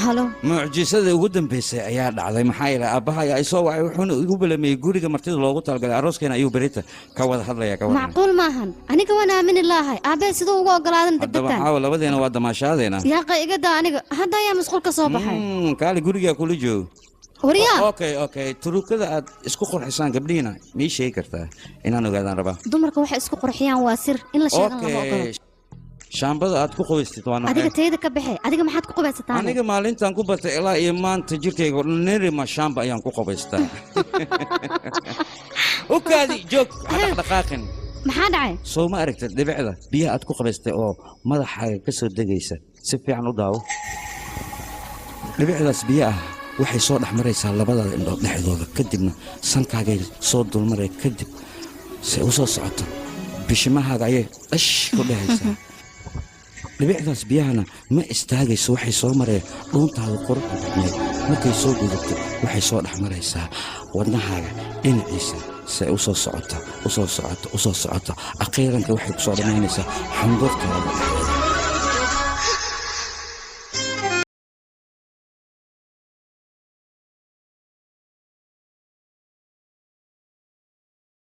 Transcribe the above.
Hello. Mucjisadii ugu dambaysay ayaa dhacday, maxaa yeelay aabbaha ayaa isoo wacay, wuxuuna igu balameeyey guriga martida loogu talagalay. Arooskeena ayuu berita ka wada hadlaya, ka waran? Macquul maahan, aniga waan aamini laahay. Aabbee siduu ugu ogolaadan Haddaba degdegtan? Caawa labadeena waa damaashaadeena. Yaaqa, iga daa, aniga hadda ayaa masquul ka soo baxay. Kaali, gurigaa kula joogo. Waryaa. Okay, turukada aad isku qurxisaan gabdhihiina mii sheegi kartaa? Inaan ogaadaan rabaa. Dumarka waxay isku qurxiyaan waa sir, in la sheegan lama ogolo. Okay, shaambada aad ku qubaystid waa Adiga noocee? tayada ka baxe. Adiga maxaad ku qubaysataa? Aniga maalintaan ku bartay ilaa iyo maanta jirkayga oo dhan Nerima shaamba ayaan ku qubaystaa. U kaadi, joog, ha dhaqdhaqaaqin. Maxaa dhacay? Soo ma aragtid dhibicda biyaha aad ku qabaystay oo madaxaaga ka soo degaysa? Si fiican u daawo. Dhibicdaas biyo ah waxay soo dhex maraysaa labadaada indhood dhexdooda, kadibna sankaagay soo dulmaray, kadib se u soo socoto bishimahaaga ayay dhash ku dhehaysaa. Dhibicdaas biyahana ma istaagayso, waxay soo maraya dhuuntaada quruxda badneed. Markay soo gudubto, waxay soo dhex maraysaa wadnahaaga dhinaciisa, se u soo socota, u soo socota, u soo socota, akhiiranka waxay ku soo dhammaynaysaa xundurtaada dhexdeeda.